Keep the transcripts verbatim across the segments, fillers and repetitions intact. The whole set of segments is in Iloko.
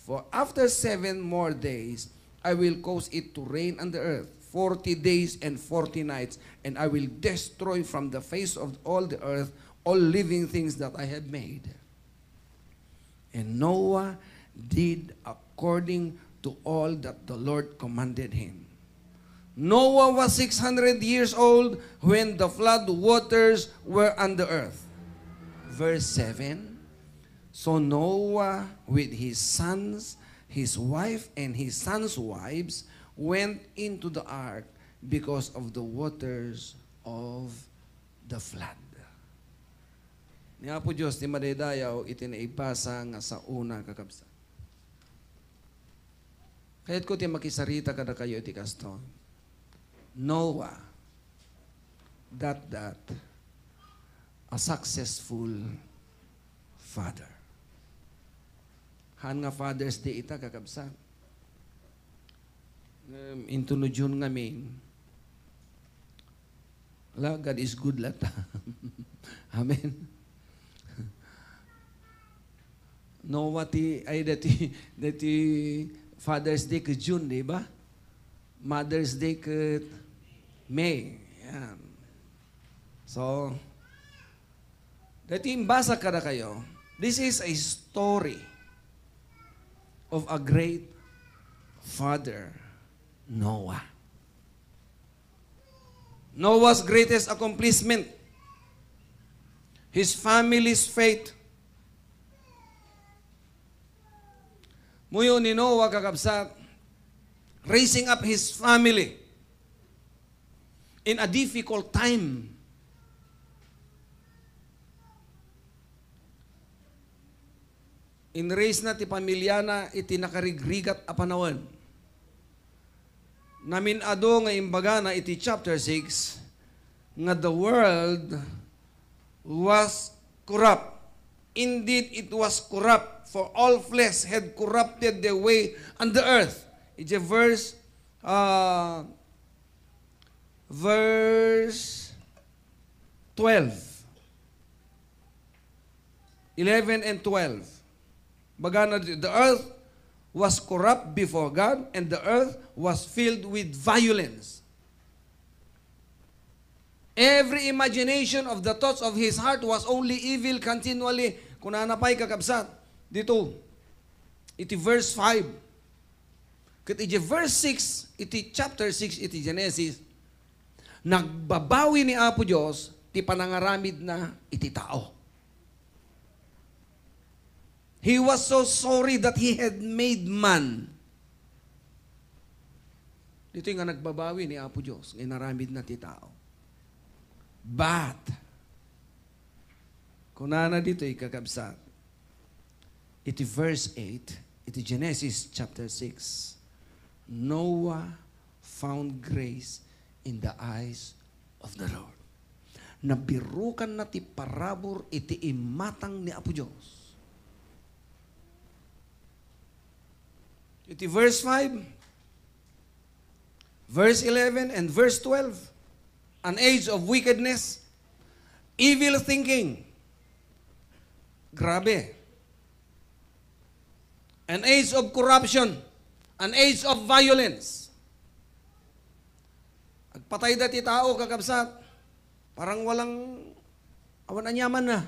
For after seven more days, I will cause it to rain on the earth forty days and forty nights, and I will destroy from the face of all the earth all living things that I have made. And Noah did according to all that the Lord commanded him. Noah was six hundred years old when the flood waters were on the earth. Verse seven. So Noah with his sons, his wife, and his sons' wives went into the ark because of the waters of the flood. Ni Apo Dios ti madaydayaw iti naibasa nga saona, kakabsat. Kayatko ti makisarita kadakayo iti kasto. Noah, dot, dot, a successful father. Haan nga Father's Day ita, kakabsat. Ngem, into no June ngamin, la, God is good lata. Amen. Noah ti, ay, dati, dati Father's Day ket June, di ba? Mother's Day ket May. Yan. So, dati imbasa kadakayo, this is a story of a great father, Noah. Noah's greatest accomplishment, his family's faith. Muyo ni Noah, kakabsat, raising up his family in a difficult time. Inraise na ti pamiliana iti nakarigrigat a panawen. Namin-adu nga imbagana iti chapter six nga the world was corrupt. Indeed, it was corrupt, for all flesh had corrupted their way on the earth. Iti verse, ah, verse twelve. Eleven and twelve. Bagana, the earth was corrupt before God, and the earth was filled with violence. Every imagination of the thoughts of his heart was only evil continually. Kunana pay, kakabsat, dito, iti verse five. Ket iti verse six, iti chapter six, iti Genesis, nagbabawi ni Apo Dios ti panangaramidna iti tao. He was so sorry that he had made man. Ditoy nga nagbabawi ni Apo Dios nga inaramidna ti tao. But, kunana ditoy, kakabsat, iti verse eight, iti Genesis chapter six, Noah found grace in the eyes of the Lord. Nabirukanna ti parabur iti imatang ni Apo Dios. Iti verse five, verse eleven, and verse twelve, an age of wickedness, evil thinking. Grabe. An age of corruption, an age of violence. Agpatayda ti tao, kakabsat. Parang walang awan aniamanna.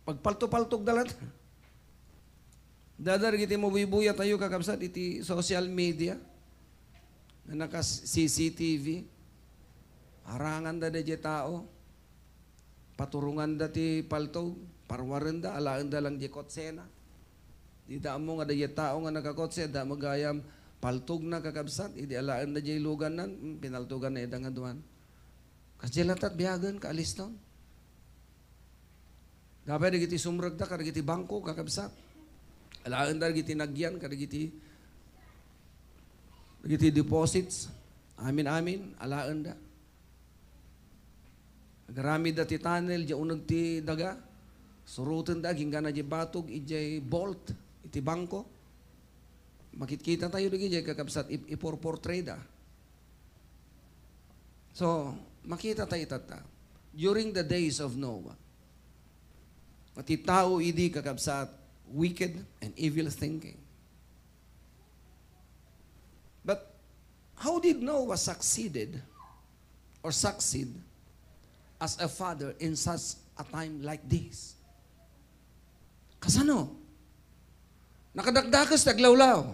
Pagpalto-paltogda latta. Adda dagiti mabuybuyat tayo, kakabsat, iti social media nga naka-C C T V. Aranganda daydiay tao. Paturonganda ti paltog, parwarenda, alaenda lang diay kotsena. Dida ammo nga daydiay tao nga nakakotse, adda met gayam paltogna, kakabsat, idi alaenda diay lugannan, hmm, pinaltoganna ida nga duan. Kasdiay latta ti biagen, kaaliston. Apay dagiti sumrekda kadagiti bangko, kakabsat. Alaenda dagiti nagyan kadagiti, dagiti deposits. Amin, amin, alaenda. Agaramidda ti tunnel, diay uneg ti daga. Surotenda, agingga diay batog, idiay vault, iti bangko. Makitkita tayo dagiti kakabsat, ip-, iporportrayda. So, makita tayo itatta. During the days of Noah, ti tao idi, kakabsat, wicked and evil thinking. But how did Noah succeeded or succeed as a father in such a time like this? Kasano? Nakadakdakes ti aglawlaw.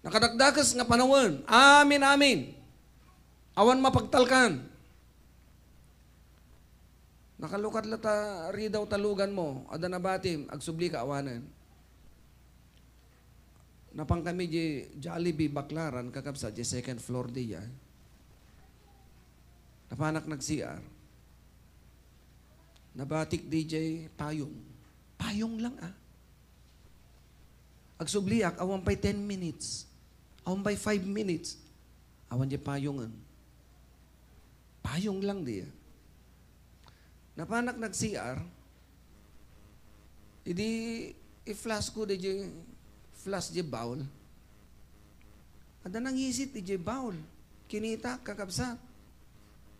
Nakadakdakes nga panawen. Amin, amin. Awan mapagtalkan. Nakalukat la ta ridaw ta lugan mo, adda nabatim, agsubli ka awanen. Napan kami di Jollibee Baclaran, kakabsat, di second floor diay. Napanak nag-C R. Nabatik diay payong. Payong lang, ah. Agsubliak, awan pay ten minutes. Awan pay five minutes. Awan di payongen. Payong lang di. Napanak nag-C R, idi i-flush ko di, flush di bowl. Adda nangisit di bowl. Kinita, kakabsat.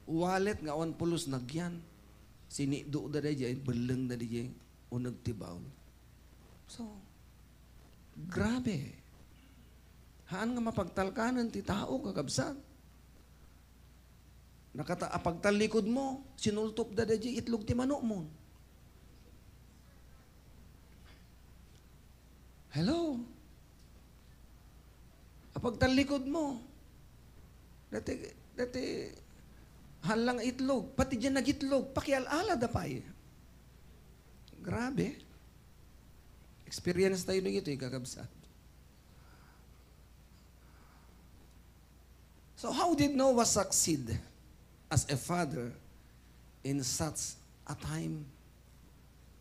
Wallet nga awan pulos nagyan. Sinido da di, belleng da di, uneg ti bowl. So, grabe. Haan nga mapagtalkanen ti tao, kakabsat. Nakata-, apagtallikod mo, sinultop da di itlog ti manok mo. Hello? Apagtallikod mo. Dati, dati, haan lang itlog. Pati diay nagitlog, pakial-ala da pay. Grabe. Experience tayo na ito, eh, kakabsat. So how did Noah succeed as a father in such a time?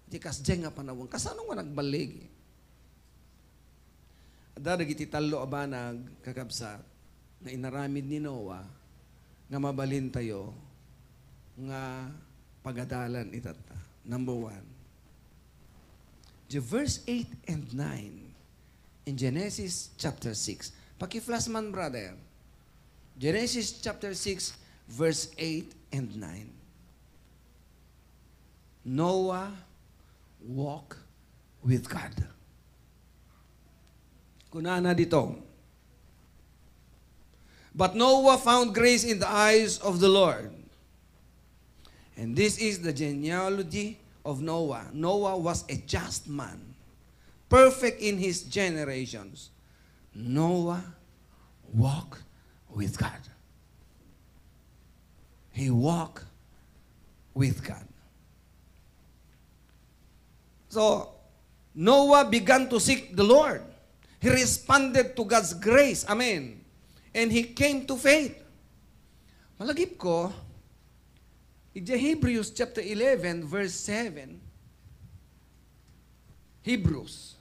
Di kasdiay nga panawen. Kasano nga nagbaligi? Adda dagiti tallo a banag, kakabsat, nga inaramid ni Noah nga mabalintayo nga pagadalan itatta. Number one, the verse eight and nine in Genesis chapter six. Paki-flash man, brother. Genesis chapter six, verse eight and nine. Noah walk with God. Kunana dito, "But Noah found grace in the eyes of the Lord." And this is the genealogy of Noah. Noah was a just man, perfect in his generations. Noah walked with God. He walked with God. So, Noah began to seek the Lord. He responded to God's grace. Amen. And he came to faith. Malagip ko, idiay Hebrews chapter eleven, verse seven. Hebrews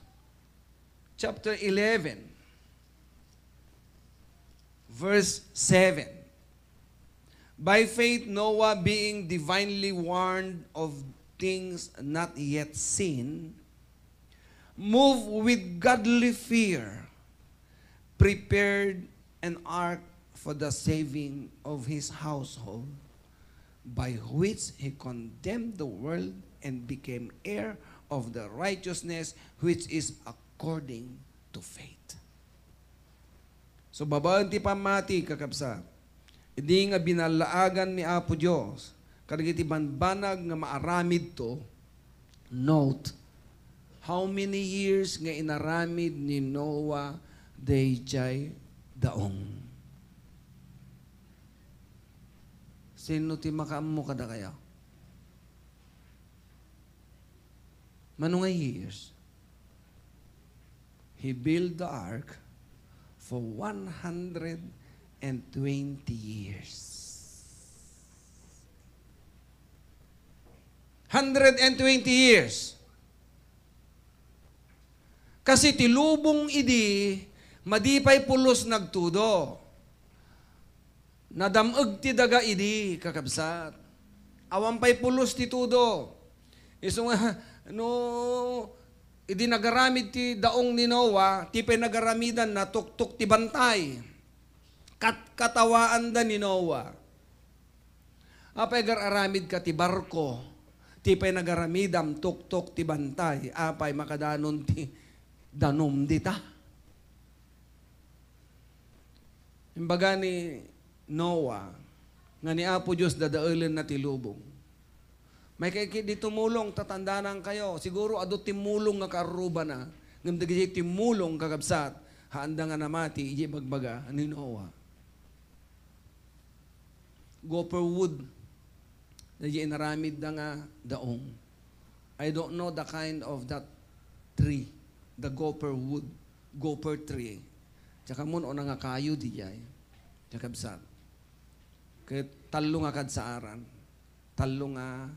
chapter eleven, verse seven. "By faith, Noah, being divinely warned of things not yet seen, moved with godly fear, prepared an ark for the saving of his household, by which he condemned the world and became heir of the righteousness which is according to faith." So, babaen ti pammati, kakabsat, idi nga binallaagan ni Apo Dios kadagiti banbanag nga maaramidto, note, how many years nga inaramid ni Noah daydiay daong? Sino ti makaammo kadakayo? Mano nga years? He built the ark for one hundred and twenty years. Hundred and twenty years. Kasi ti lubong idi, madi pay pulos nagtudo. Nadam-eg ti daga idi, kakabsat. Awan pay pulos ti tudo. Isu nga, no, idi nagaramid ti daong ni Noah, ti pay nagaramidan, natuktok ti bantay. Katkatawaanda ni Noah. Apay, agar-aramidka ti barko, Ti pay nagaramidam, tuktok ti bantay, apay makadanon ti danum dita? Imbaga ni Noah nga ni Apo Dios dadaelenna ti lubong. Maikay ketdi tumulong, tatandanankayo. Siguro adu ti mulong nga kaarrubana, ngem dagiti ti mulong, kakabsat, haanda nga namati idiay bagbaga ni Noah. Gopher wood, dagiti inaramidda nga daong. I don't know the kind of that tree, the gopher wood, gopher tree. Diak ammo no ania nga kayo diay, kakabsat. Ket tallo nga kadsaaran. Tallo nga,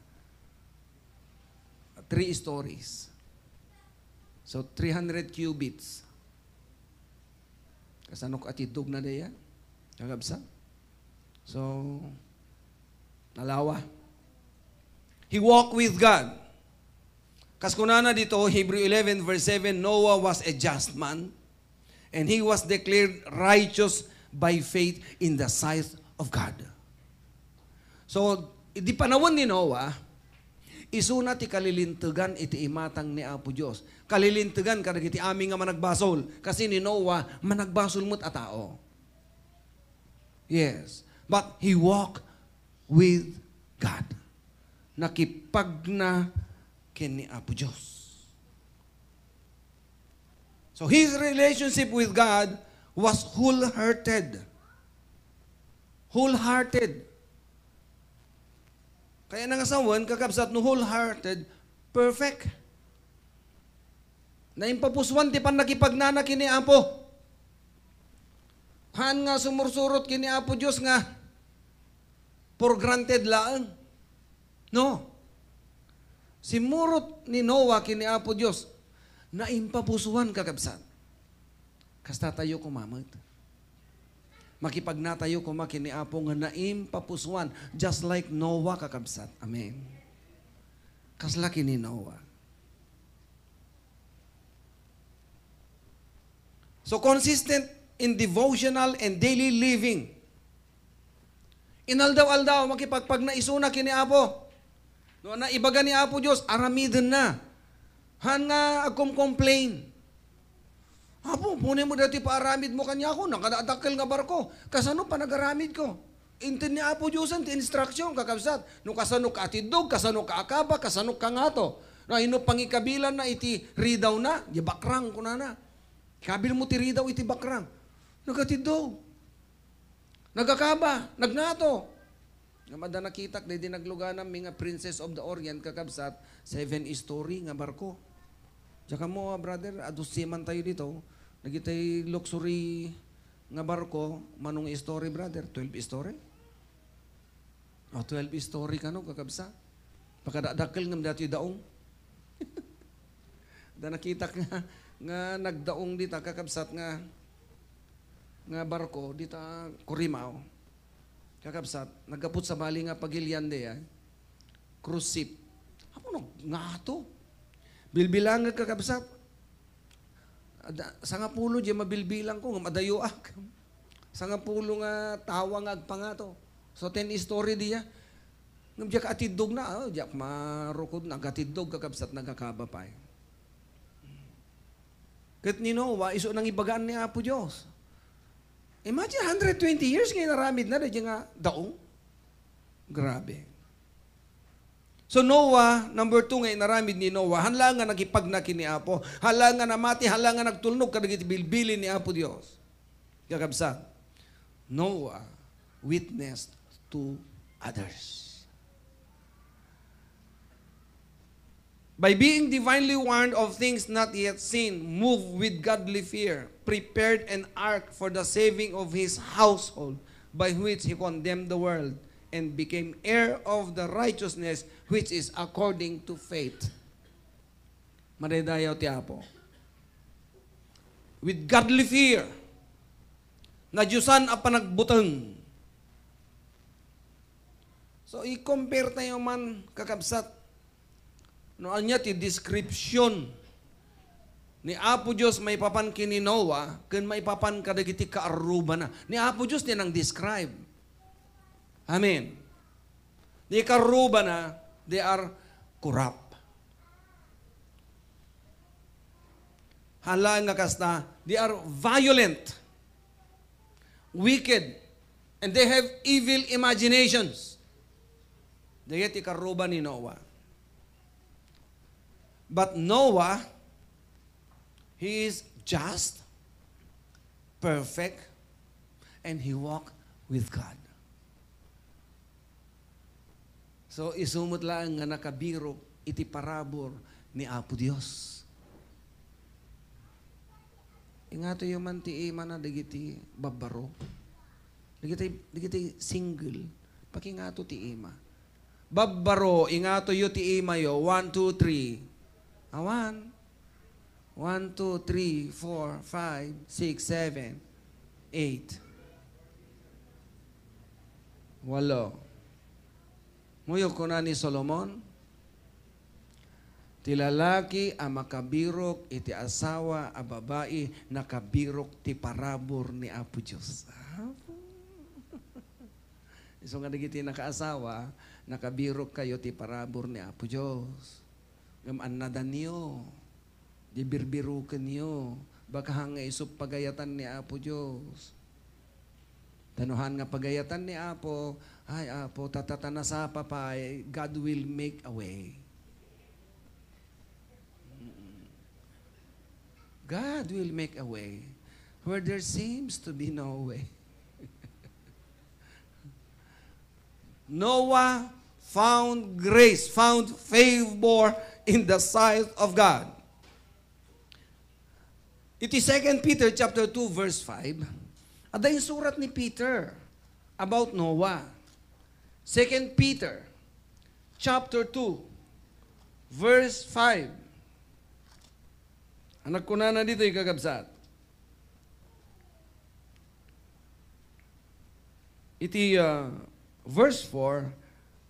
three stories. So, three hundred cubits. Kasano ka atiddog na daya? Kakabsat? So, nalawa. He walked with God. Kas kunana dito, Hebrew eleven verse seven, "Noah was a just man, and he was declared righteous by faith in the sight of God." So, idi panawen ni Noah, isuna ti kalilintegan iti imatang ni Apo Dios. Kalilintegan kadagiti amin nga managbasol. Kasi ni Noah, managbasol met a tao. Yes. But he walked with God. Nakipagna ken ni Apo Dios. So his relationship with God was wholehearted. Wholehearted. Kaya nga sawen, kakabsat, no wholehearted, perfect. Naimpapusuan ti pannakipagnana ken ni Apo. Haan nga sumursurot ken ni Apo Dios nga for granted laeng. No. Simmurot ni Noah ken ni Apo Dios, naimpapusuan, kakabsat. Kasta tayo koma met. Makipagnatayo koma ken ni Apo nga naimpapusuan, just like Noah, kakabsat. Amen. Kasla ken ni Noah. So, consistent in devotional and daily living. Inaldaw-aldaw, makipagpagna isuna ken ni Apo. No, naibaga ni Apo Dios, aramidenna. Haan nga agkom-complain. "Apo, aponem daytoy paaramidmo kaniako, nakadadakkel nga barko. Kasano panagaramidko?" Inted ni Apo Diosen ti instruction, kakabsat. No kasano ka atiddog, kasano ka akaba, kasano ka ngato. No, inno pangikabilanna iti ridawna, "Diay bakrang," kunana. Kabilmo ti ridaw iti bakrang. Nagatiddog. Nagakaba, nagngato. Ngem adda nakitak daydi nagluganammi nga Princess of the Orient, kakabsat, seven story nga barko. Diak ammo, ah, brother, adu simantayo dito. Dagiti luxury nga barko, mano nga story, brother? Twelve story? O, twelve story kano, kakabsat. Pakadadakkel ngem daytoy daong. Da nakitak nga, nga nagdaong dita, kakabsat, nga, nga barko dita Corimao. Kakabsat, naggapu sabali nga pagilian dayta, cruise ship. Apo no, ngato. Bilbilangek, kakabsat. Adda, sangapulo diay mabilbilangko, ngem adayoak. Sangapulo nga tawa nga agpangato. So, ten story diay. Ngem diak atiddogna, ah, diak marukod, nagatiddog, kakabsat, nagakaba pay. Ket ni Noah, isu nangibagaan ni Apo Dios. Imagine, hundred twenty years nga inaramidna, daydiay nga daong. Grabe. So Noah, number two nga inaramid ni Noah, haan laeng nga nakipagna ken ni Apo, haan laeng nga namati, haan laeng nga nagtulnog kadagiti bilbilin ni Apo Dios. Kakabsat, Noah witnessed to others. By being divinely warned of things not yet seen, moved with godly fear, prepared an ark for the saving of his household, by which he condemned the world and became heir of the righteousness which is according to faith. Madaydayaw ti Apo. With godly fear, nadiosan a panagbuteng. So, i-compare tayo man, kakabsat, no ania ti description ni Apo Dios maipapan ken ni Noah ken maipapan kadagiti kaarrubana. Ni Apo Dios ti nang-describe. Amen. Ni kaarrubana, they are corrupt. Hala nga kasta, they are violent, wicked, and they have evil imaginations. Dayta ti karruba ni Noah. But Noah, he is just, perfect, and he walked with God. So, isu met laeng nga nakabirok iti parabur ni Apo Dios. Ingatoyo man ti imana dagiti babbaro. Dagiti, dagiti single, pakingato ti ima. Babbaro, ingatoyo ti imayo. One, two, three. Awan. One, two, three, four, five, six, seven, eight. Walo. Muyo kuna ni Solomon, "Ti lalaki a makabirok iti asawa a babai, nakabirok ti parabur ni Apo Dios." Apo. Isu nga dagiti nakaasawa, nakabirok kayo ti parabur ni Apo Dios. Ngem annadanyo, di birbirukenyo, baka haan nga isu pagayatan ni Apo Dios. Ta no haan nga pagayatan ni Apo, ay, Apo, ta, ta, ta nasapa pay, God will make a way. Mm-mm. God will make a way where there seems to be no way. Noah found grace, found favor in the sight of God. Iti Second Peter chapter two, verse five, adda insurat ni Peter about Noah. Second Peter chapter two, verse five. Ania kunana ditoy, kakabsat? Iti, uh, verse four,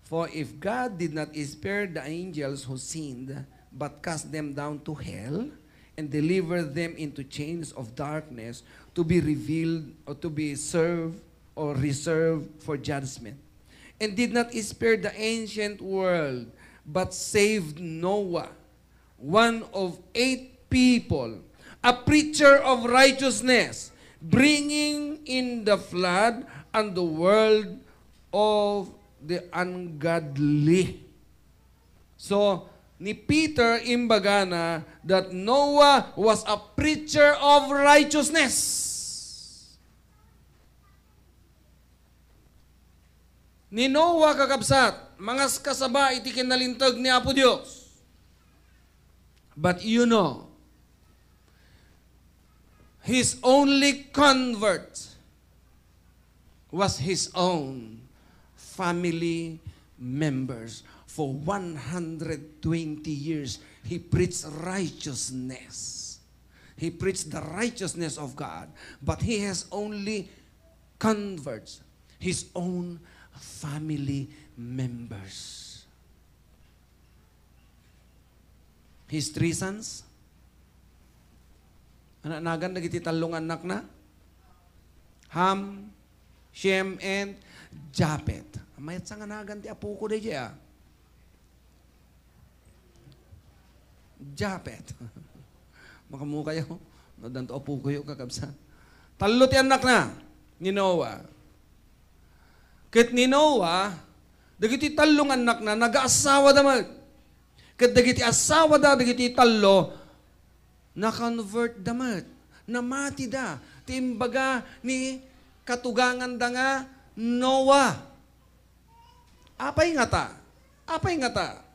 "For if God did not spare the angels who sinned, but cast them down to hell, and delivered them into chains of darkness to be revealed or to be served or reserved for judgment, and did not spare the ancient world, but saved Noah, one of eight people, a preacher of righteousness, bringing in the flood and the world of the ungodly." So, ni Peter, imbagana that Noah was a preacher of righteousness. Ni Noah, kakabsat, mangaskasaba iti kinalinteg ni Apo Dios. But you know, his only convert was his own family members. For one hundred twenty years, he preached righteousness. He preached the righteousness of God, but he has only converts his own family members. His three sons, ania nagan dagiti tallo nga annakna? Ham, Shem, and Japheth. Mayat sa nga nagan ti apoko daydiay, a. Japheth. Makamukayo. No, addanto apokoyo, kakabsat. Tallo ti annakna ni Noah. Ket ni Noah, dagiti tallo nga annakna, nagaasawada met. Ket dagiti asawada, dagiti tallo, na-convertda met. Namatida. Ti imbaga ni katuganganda nga Noah. Apay ngata? Apay ngata?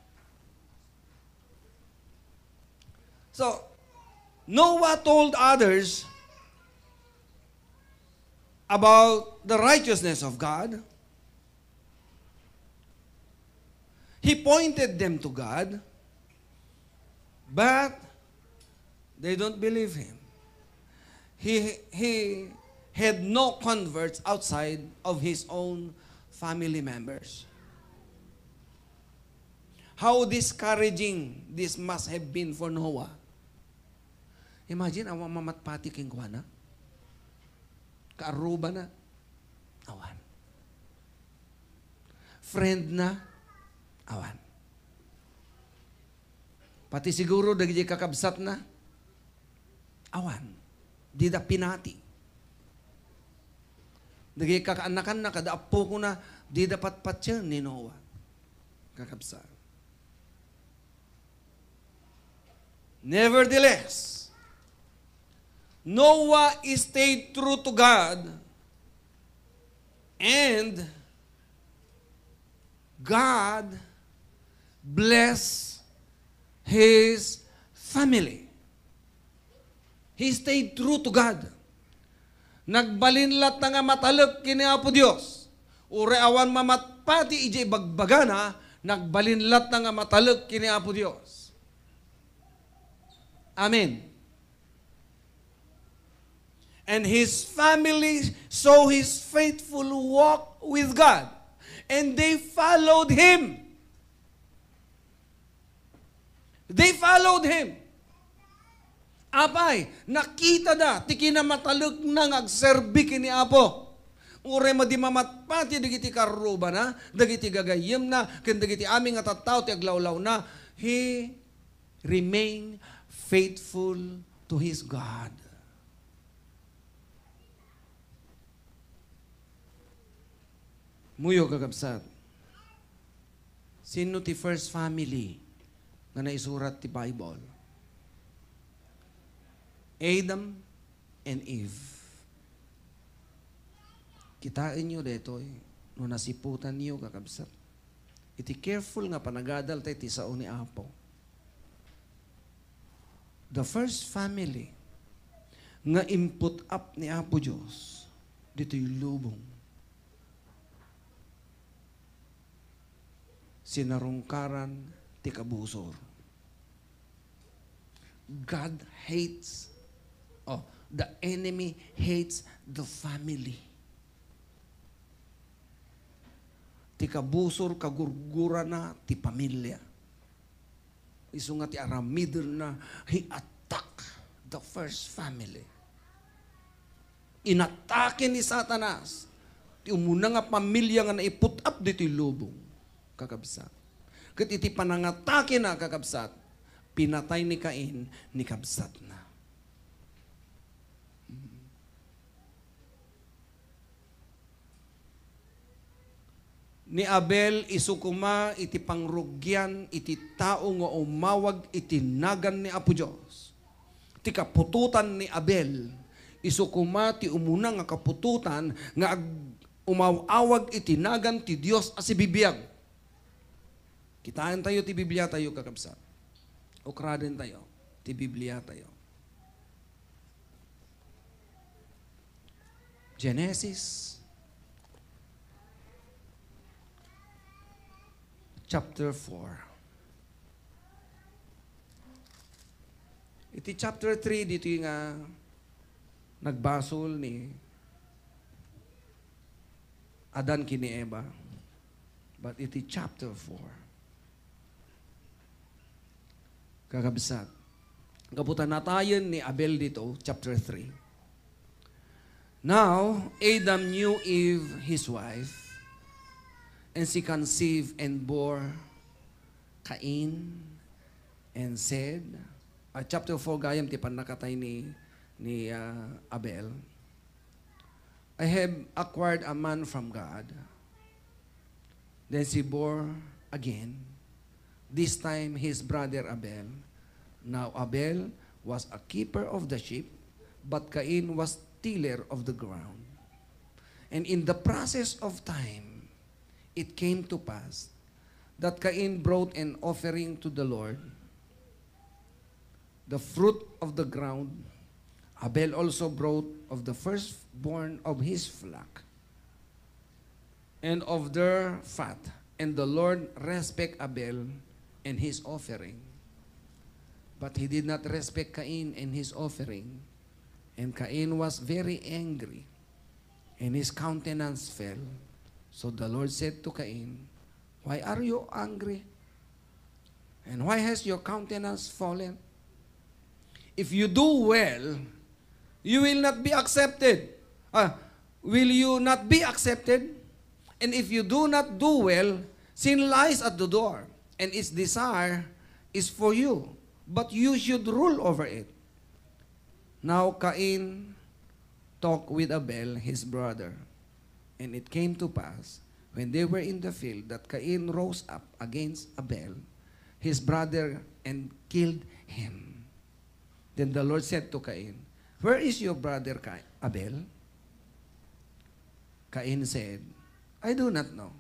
So, Noah told others about the righteousness of God. He pointed them to God, but they don't believe him. He, he had no converts outside of his own family members. How discouraging this must have been for Noah. Imagine, awan mamatpati kenkuana. Kaarrubana, awan. Friend na, awan. Pati siguro dagiti kakabsatna, awan. Dida pinati. Dagiti kakaanakanna kada appokona, dida patpatien ni Noah. Kakabsat. Nevertheless, Noah stayed true to God, and God bless his family. He stayed true to God. Nagbalin latta nga matalek ken ni Apo Dios. Uray awan mamatpati idiay ibagbagana, nagbalin latta nga matalek ken ni Apo Dios. Amen. And his family saw his faithful walk with God, and they followed him. They followed him. Apay, nakitada ti kinamatalekna nga agserbi ken ni Apo. Uray madi mamatpati dagiti karrubana, dagiti gagayyemna, ken dagiti amin nga tattao ti aglawlawna, he remained faithful to his God. Muyo, kakabsat. Sino ti first family nga naisurat ti Bible? Adam and Eve. Kitaenyo daytoy, no nasiputanyo, kakabsat. Iti careful nga panagadal tayo ti sao ni Apo. The first family nga imput up ni Apo Dios ditoy lubong, sinarungkaran ti kabusor. God hates, oh, the enemy hates the family. Ti kabusor, kagurgurana ti pamilia. Isu nga ti aramidenna, he attack the first family. Inatake ni Satanas ti umuna nga pamilia nga naiput up ditoy lubong, kakabsat. Ket iti panangatakena, kakabsat, pinatay ni Cain ni kabsatna. Ni Abel isu koma iti pangrugian iti tao nga umawag iti nagan ni Apo Dios. Ti kaputotan ni Abel isu koma ti umuna nga kaputotan nga ag-, umaw-awag iti nagan ti Dios a sibibiag. Kitaentayo ti Biblia tayo, kakabsat. Ukradentayo ti Biblia tayo. Genesis chapter four. Iti chapter three, ditoy nga nagbasol ni Adan ken ni Eva. But iti chapter four, kakabsat, gapu ta natayen ni Abel dito, chapter three. Now, Adam knew Eve, his wife, and she conceived and bore Cain, and said, ah, chapter four gayam ti pannakatay ni, ni, ah, Abel. "I have acquired a man from God." Then she bore again, this time his brother Abel. Now Abel was a keeper of the sheep, but Cain was tiller of the ground. And in the process of time, it came to pass that Cain brought an offering to the Lord, the fruit of the ground. Abel also brought of the firstborn of his flock and of their fat. And the Lord respect Abel and his offering, but he did not respect Cain and his offering. And Cain was very angry, and his countenance fell. So the Lord said to Cain, "Why are you angry? And why has your countenance fallen? If you do well, you will not be accepted. Ah, will you not be accepted? And if you do not do well, sin lies at the door, and its desire is for you, but you should rule over it." Now Cain talked with Abel, his brother. And it came to pass, when they were in the field, that Cain rose up against Abel, his brother, and killed him. Then the Lord said to Cain, "Where is your brother Ca-, Abel?" Cain said, "I do not know.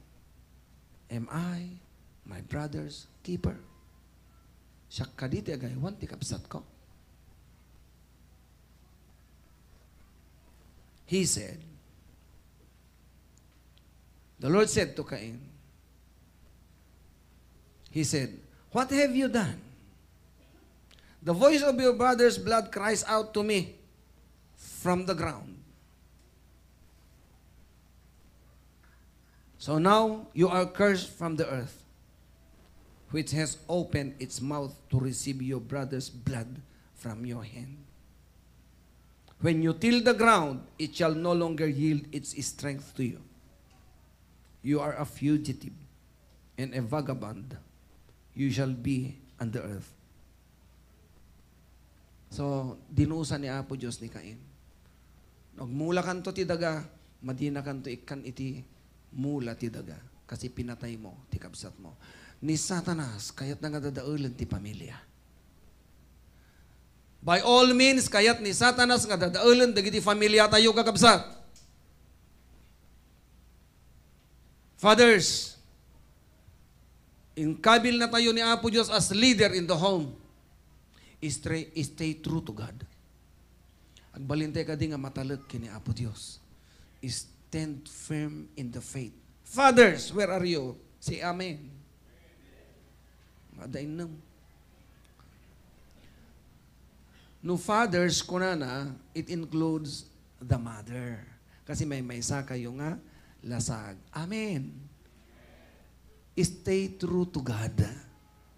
Am I my brother's keeper?" Siak kadi ti agaywan ti kabsatko? He said, the Lord said to Cain, He said, "What have you done? The voice of your brother's blood cries out to me from the ground. So now you are cursed from the earth, which has opened its mouth to receive your brother's blood from your hand. When you till the ground, it shall no longer yield its strength to you. You are a fugitive and a vagabond. You shall be on the earth." So, dinusa ni Apo Dios ni Cain. Agmulakanto ti daga, madinakanto ikkan iti mula ti daga, kasi pinataymo ti kabsatmo. Ni Satanas, kayatna nga dadaelen ti pamilya. By all means, kayat ni Satanas nga dadaelen dagiti familiatayo, kakabsat. Fathers, inkabilnatayo ni Apo Dios as leader in the home. Stay, stay true to God. Agbalintay kadi nga matalek ken ni Apo Dios. Stand firm in the faith. Fathers, where are you? Say amen. Madainnem. No fathers, kunana, it includes the mother. Kasi maymaysa kayo nga lasag. Amen. Stay true to God.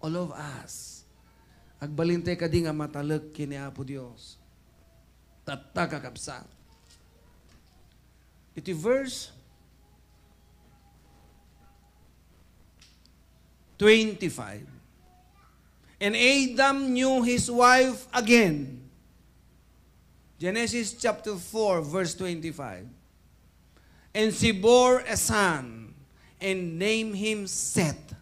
All of us. Agbalintay kadi nga matalek ken ni Apo Dios. Tatta, kakabsat. Iti verse twenty-five. And Adam knew his wife again. Genesis chapter four, verse twenty-five. And she bore a son, and named him Seth.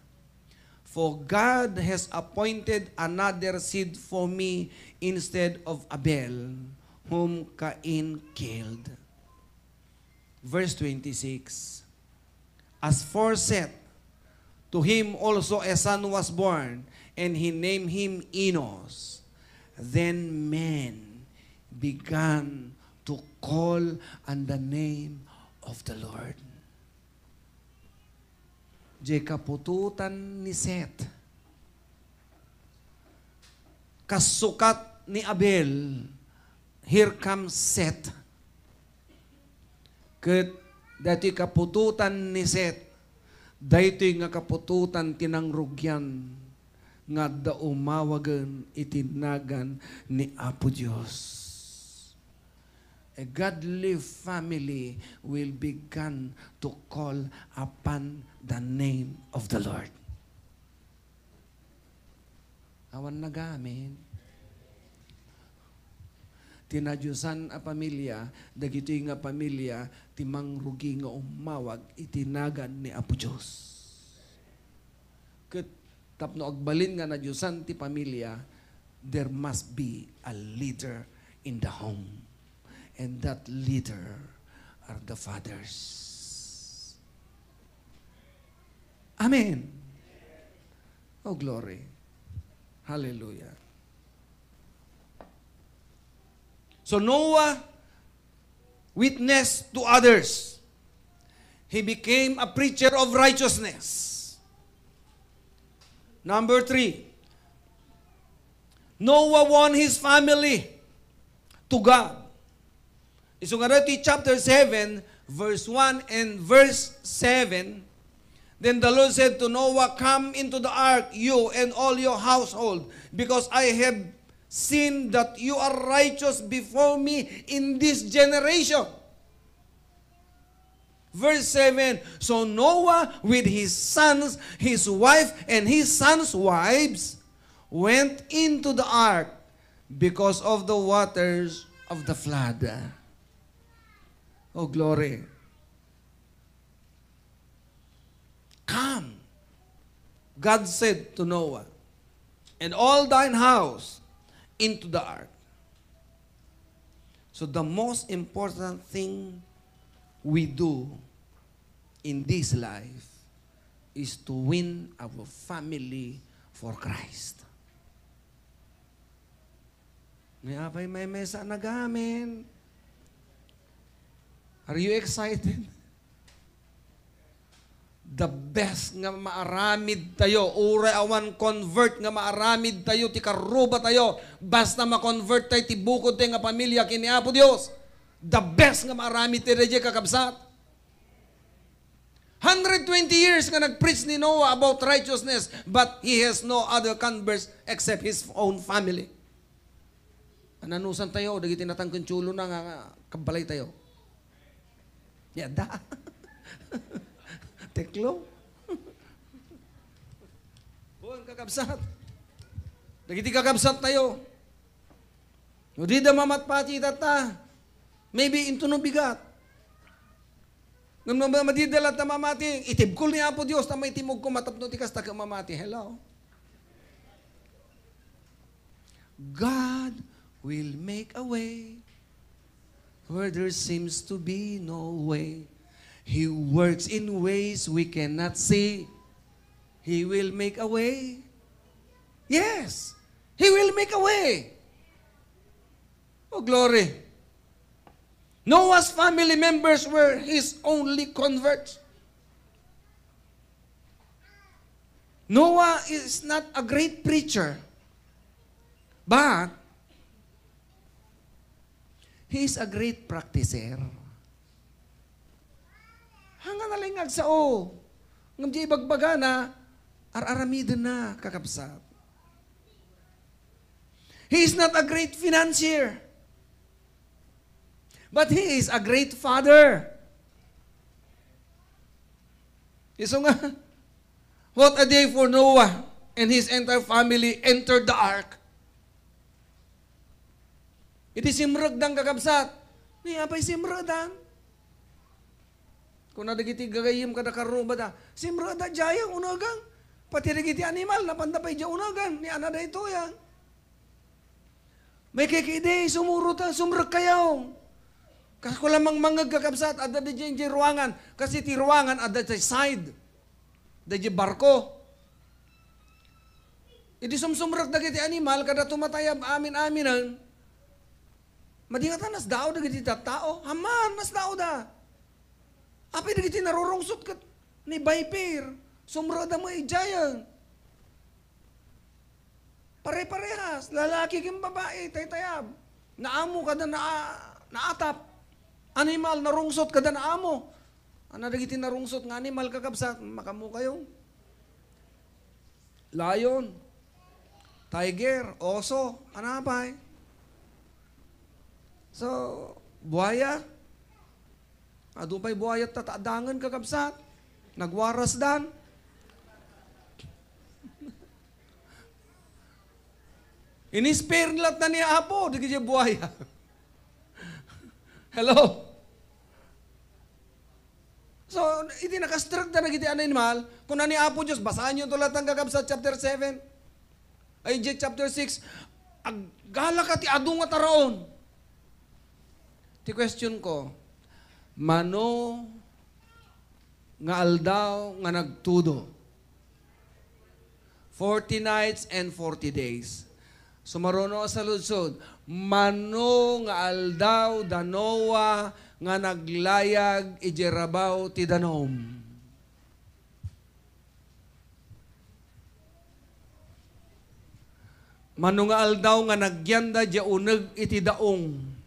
For God has appointed another seed for me instead of Abel, whom Cain killed. Verse twenty-six. As for Seth, to him also a son was born, and he named him Enos. Then men began to call on the name of the Lord. Diay kaputotan ni Seth. Kasukat ni Abel, here comes Seth. Ket daytoy kaputotan ni Seth, daytoy nga kaputotan ti nangrugian nga adda umawagen iti nagan ni Apo Dios. A godly family will begin to call upon the name of the Lord. Awan nagaamin. Ti nadiosan a pamilia, dagitoy nga pamilia ti mangrugi nga ummawag iti nagan ni Apo Dios. Ket tapno agbalin nga nadiosan ti pamilia, there must be a leader in the home. And that leader are the fathers. Amen. Oh, glory. Hallelujah. So Noah witnessed to others. He became a preacher of righteousness. Number three, Noah won his family to God. Isu nga daytoy chapter seven, verse one and verse seven, then the Lord said to Noah, "Come into the ark, you and all your household, because I have seen that you are righteous before me in this generation." Verse seven, so Noah with his sons, his wife, and his sons' wives went into the ark because of the waters of the flood. Oh, glory. "Come," God said to Noah, "and all thine house into the ark." So the most important thing we do in this life is to win our family for Christ. Ni apay may mesa nagamin? Are you excited? The best nga maaramid tayo, uray awan convert nga maaramid tayo, ti karruba tayo, basta ma-convert tayo, ti bukod tayo nga pamilya ken ni Apo Dios. The best nga maaramid tayo, daydiay, kakabsat. Hundred twenty years nga nag-preach ni Noah about righteousness, but he has no other converts except his own family. Ananusan tayo, dagiti natangken ti ulona nga, nga kabbalay tayo. Yada. Teklo. Buwan, kakabsat. Dagiti kakabsat tayo. No dida mamatpati tatta, maybe intono bigat. Ngem no madida latta mamati, itibkol ni Apo Dios, ta maitimogko matapno ti kasta ket mamati. Hello? God will make a way where there seems to be no way. He works in ways we cannot see. He will make a way. Yes, He will make a way. Oh, glory. Noah's family members were his only converts. Noah is not a great preacher, but he is a great practicer. Hanga na lang nga agsao. Ngem di ibagbagana, ar-aramidenna, kakabsat. He is not a great financier, but he is a great father. Isu nga, what a day for Noah and his entire family entered the ark. Idi simrekdan, kakabsat, ni apay simrekdan? Kuna dagiti gagayyem kada karrubada, "Simrekda diay unegen. Pati dagiti animal, napanda pay diay unegen, ni ana daytoyen." Maikiki idi, sumurot a, sumrekkayo. Kas ko la mangmangngeg, kakabsat, adda diay, diay ruangan. Kasi ti ruangan, adda diay side. Diay barko. Idi sumsumrek dagiti animal, kada tumatayab amin-aminen, madi ngata nasdaaw dagiti tattao. Aman, nasdaawda. Apay dagiti narurungsot ket ni viper, sumrekda met idiayen. Pare-parehas, lalaki ken babai, taytayab. Naamo kada naa-, naatap. Animal, narungsot kada naamo. Ana dagiti narungsot nga animal, kakabsat, makamukayo. Lion, tiger, oso, ana pay. So, buaya. Adu pay buaya ta, ta adangen, kakabsat. Nagwarasdan. Ini-spare latta ni Apo dagiti buaya. Hello? So, idi nakastrekda dagiti animal, kuna ni Apo Dios, basaanyo to latta, kakabsat, chapter seven. Ay, di, chapter six, "Aggalaka ti adu nga taraon." Ti question ko, mano nga aldaw nga nagtudo? Forty nights and forty days. Sumaruno a saludsod, mano nga aldaw da Noah nga naglayag idiay rabaw ti danum? Mano nga aldaw nga nagyanda diay uneg iti daong?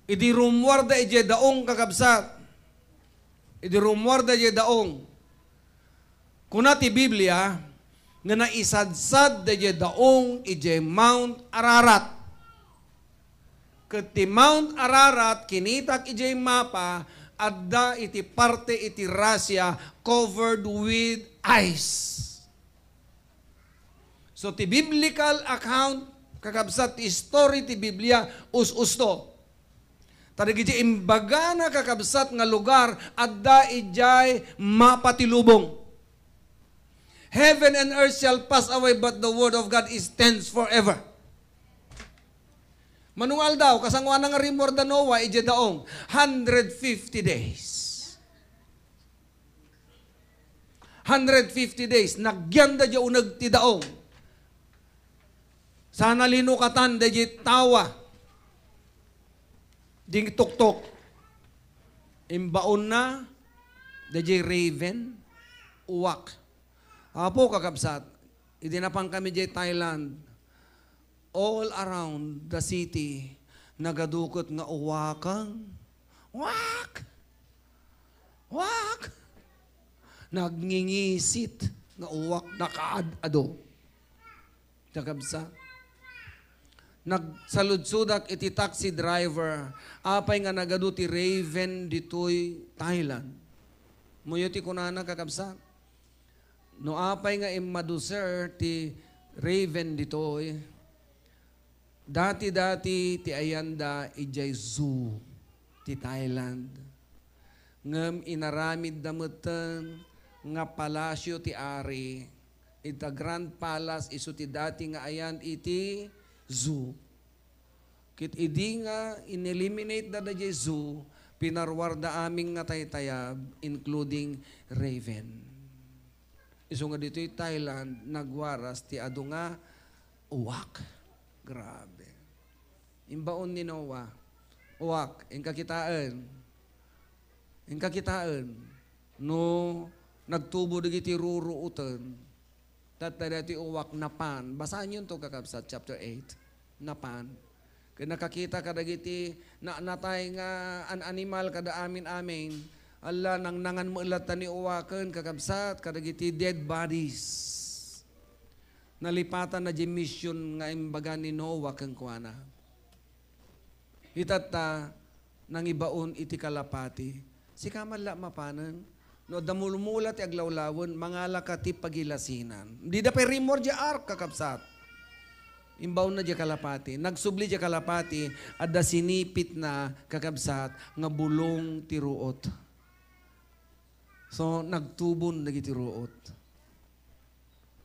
Idi rummuarda idiay daong, kakabsat, idi rummuarda idiay daong, kuna ti Biblia nga naisadsad daydiay daong idiay Mount Ararat. Ket ti Mount Ararat, kinitak idiay mapa, adda iti parte iti Russia covered with ice. So, ti biblical account, kakabsat, ti story ti Biblia, us-usto. Ta dagiti imbagana, kakabsat, nga lugar, adda idiay mapa ti lubong. "Heaven and earth shall pass away, but the word of God stands forever." Mano nga aldaw, kasangoanan nga rimmuar da Noah idiay daong, hundred fifty days. Hundred fifty days, nagyan da diay uneg ti daong. Sana linukatan da diay tawa. Ding tuktok. Imbaonna, da diay raven, uwak. Apo, kakabsat, idi napankami diay Thailand, all around the city, nagadu ket nga uwakang. Wak! Wak! Nagngingisit nga uwak nakaad-ado. Kakabsat. Nagsaludsodak iti taxi driver, apay nga nagadu ti raven ditoy Thailand. Muyo ti kunana, kakabsat. No apay nga immadu, sir, ti raven ditoy, dati-dati ti ayanda idiay zoo ti Thailand. Ngem inaramidda metten nga palasio ti ari. Ita Grand Palace isu ti dati nga ayan iti zoo. Ket idi nga in-eliminate da daydiay zoo, pinaruarda amin nga taytayab, including raven. Isu nga ditoy Thailand, nagwaras ti adu nga uwak. Grabe. Imbaon ni Noah, "Uwak, inka kitaen. Inka kitaen. No nagtubo dagiti ruruoten." Tatta daytoy uwak napan. Basaenyo to, kakabsat, chapter eight. Napan. Ket nakakita kadagiti na-, natay nga an-, animal kada amin-amin. Alla, nangnangan met latta ni uwaken, kakabsat, kadagiti dead bodies. Nalipatan na diay mission nga imbaga ni Noah kenkuana. Itatta, nangibaon iti kalapati. Sika man la mapanen? No adda mulmula ti aglawlawen, mangalaka ti pagilasinan. Dida pay rimmuar diay ark, kakabsat. Imbaonna diay kalapati. Nagsubli diay kalapati, adda sinipitna, kakabsat, nga bulong ti ruot. So, nagtubon dagiti ruot.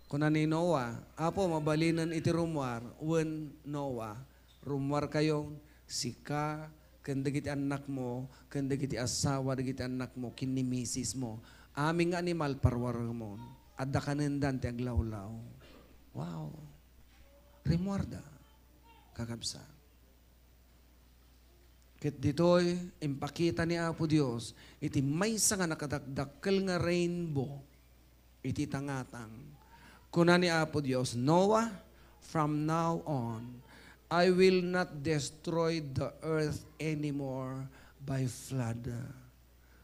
Kuna ni Noah, "Apo, mabalinen iti rummuar." Wen, Noah, rummuarkayo, sika, ken dagiti annakmo, ken dagiti asawa dagiti annakmo, ken ni misismo. Amin nga animal, paruaremon. Adda kanendan ti aglawlaw. Wow. Rimmuarda, kakabsat. Ket ditoy, impakita ni Apo Dios iti maysa nga nakadakdakkel nga rainbow iti tangatang. Kuna ni Apo Dios, "Noah, from now on, I will not destroy the earth anymore by flood,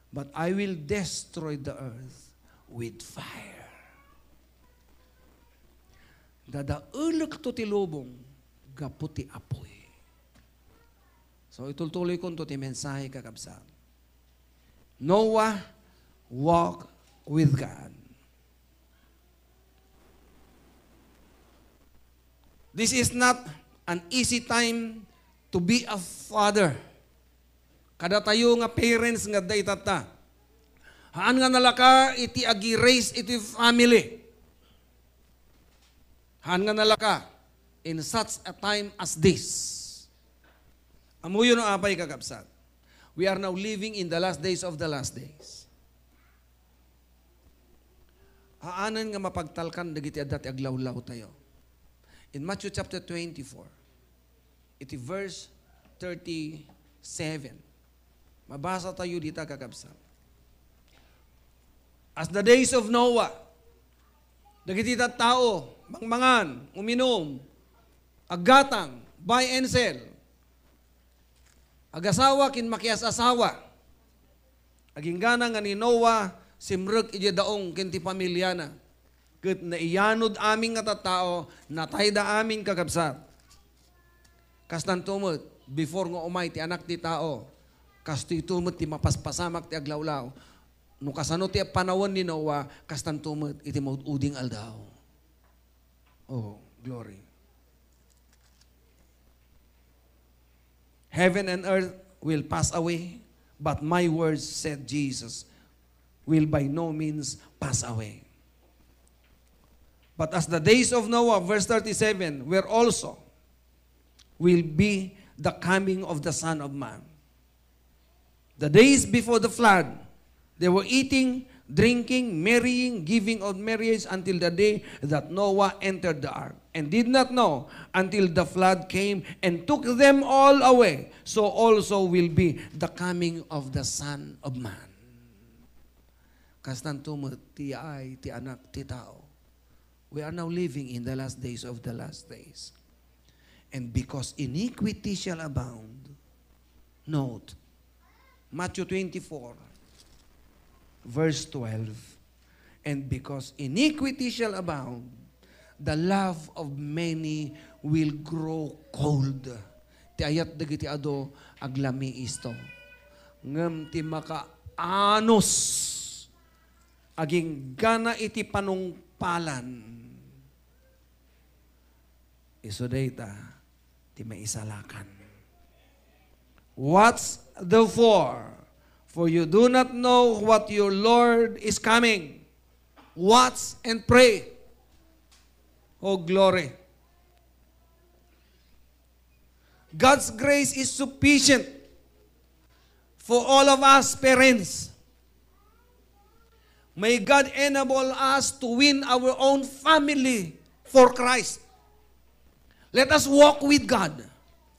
but I will destroy the earth with fire." Dadaelekto ti lubong gapu ti apuy. So, itultuloykonto ti mensahe, kakabsat. Noah walk with God. This is not an easy time to be a father. Kadatayo nga parents nga adda itatta, haan nga nalaka iti agi-raise iti family. Haan nga nalaka in such a time as this. Ammoyo no apay, kakabsat? We are now living in the last days of the last days. Haanen nga mapagtalkan dagiti adda ti aglawlawtayo. In Matthew chapter twenty-four, iti verse thirty-seven, mabasatayo dita, kakabsat. As the days of Noah, dagiti tattao, mangmangan, uminum, aggatang, buy and sell, agasawa ken makias-asawa. Aginggana nga ni Noah simrek idiay daong ken ti familiana. Ket naiyanod amin nga tattao, natayda amin, kakabsat. Kastan to met, before nga umay ti Anak ti Tao, Kastoy to met ti mapaspasamak ti aglawlaw. No kasano ti panawen ni Noah, kastanto met iti maud-uding aldaw. Oh, glory. "Heaven and earth will pass away, but my words," said Jesus, "will by no means pass away." But as the days of Noah, verse thirty-seven, were also, will be the coming of the Son of Man. The days before the flood, they were eating, drinking, marrying, giving out marriage until the day that Noah entered the ark, and did not know until the flood came and took them all away. So also will be the coming of the Son of Man. Kastanto met ti yaay ti Anak ti Tao. We are now living in the last days of the last days. "And because iniquity shall abound," note, Matthew twenty-four, verse twelve, "And because iniquity shall abound, the love of many will grow cold." Ti ayat dagiti adu, aglamiisto. Ngem ti makaanus aginggana iti panungpalan, isu dayta ti maisalakan. "Watch therefore, for you do not know what your Lord is coming. Watch and pray." Oh, glory. God's grace is sufficient for all of us parents. May God enable us to win our own family for Christ. Let us walk with God,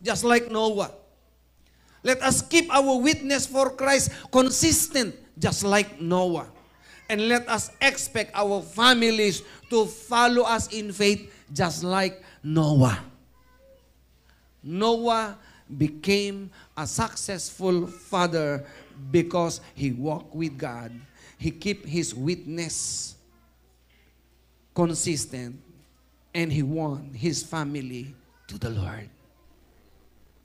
just like Noah. Let us keep our witness for Christ consistent, just like Noah. And let us expect our families to follow us in faith, just like Noah. Noah became a successful father because he walked with God. He kept his witness consistent, and he won his family to the Lord.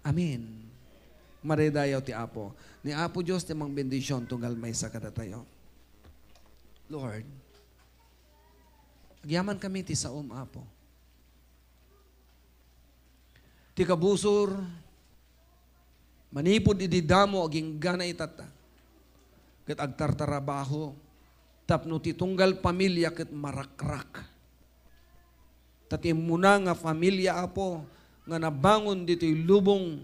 Amen. Madaydayaw ti Apo. Ni Apo Dios ti mangbendisyon tunggal maysa kadatayo. Lord, agyamankami ti saom, Apo. Ti kabusor, manipud idi damo aginggana itatta, ket agtartarabaho tapno ti tunggal pamilia ket marakrak. Ta ti immuna nga familia, Apo, nga nabangon ditoy lubong,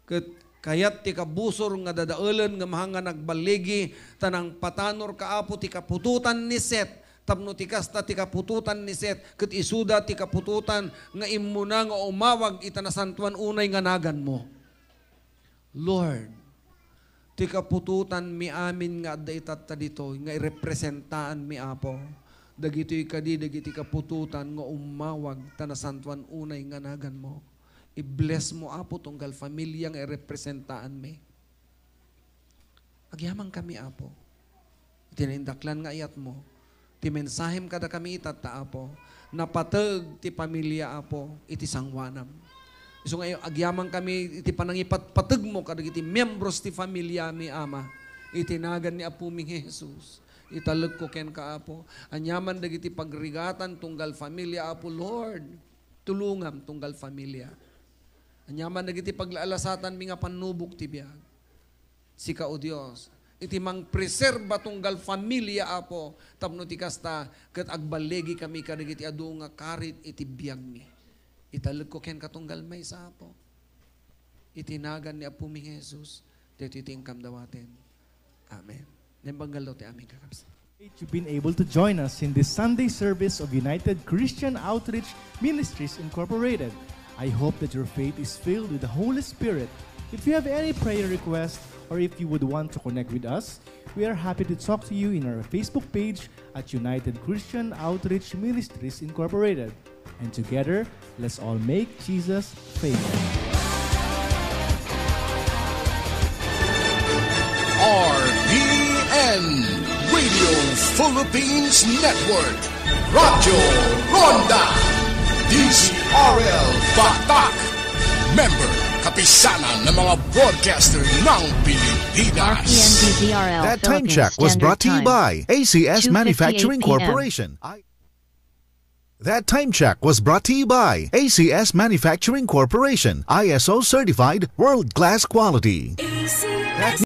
ket kayat ti kabusor nga dadaelen nga mahangan agballigi, ta nangpatanorka, Apo, ti kaputotan ni Seth, tapno ti kasta ti kaputotan ni Seth, ket isuda ti kaputotan nga immuna nga umawag ita nasantoan unay nga naganmo. Lord, ti kaputotanmi amin nga adda itatta ditoy, nga irepresentaanmi, Apo, dagitoy kadi dagiti kaputotan nga umawag ta nasantoan unay nga naganmo. I-bless mo, Apo, tunggal familia nga irepresentaanmi. Agyamankami, Apo, iti naindaklan nga ayatmo. Ti mensahem kadakami itatta, Apo, napateg ti familia, Apo, iti sangoanam. Isu nga agyamankami iti panangipatpategmo kadagiti miembros ti familiami, Ama, iti nagan ni Apomi nga Jesus. Italekko kenka, Apo, aniaman dagiti pagrigatan tunggal familia, Apo, Lord, tulongam tunggal familia. Aniaman dagiti paglaalasatan mi nga pannubok ti biag. Sika, O Dios, iti mangpreserba tunggal familia, Apo, tapno ti kasta, ket agballigikami kadagiti adu nga karit iti biagmi. Italekko kenka tunggal maysa, Apo. Iti nagan ni Apomi nga Jesus, daytoy ti inkam dawaten. Amen. Naimbag nga aldaw ti amin, kakabsat. You've been able to join us in this Sunday service of United Christian Outreach Ministries Incorporated. I hope that your faith is filled with the Holy Spirit. If you have any prayer request or if you would want to connect with us, we are happy to talk to you in our Facebook page at United Christian Outreach Ministries Incorporated. And together, let's all make Jesus famous. R P N, Radio Philippines Network, Radyo Ronda, D Z R L Baktak, member Pisanan ng mga broadcaster ng Pilipinas. R P N D Z R L That time check was Philippine Standard brought to you Time, by A C S two fifty-eight Manufacturing A M. Corporation. I- That time check was brought to you by A C S Manufacturing Corporation, I S O certified, world-class quality. That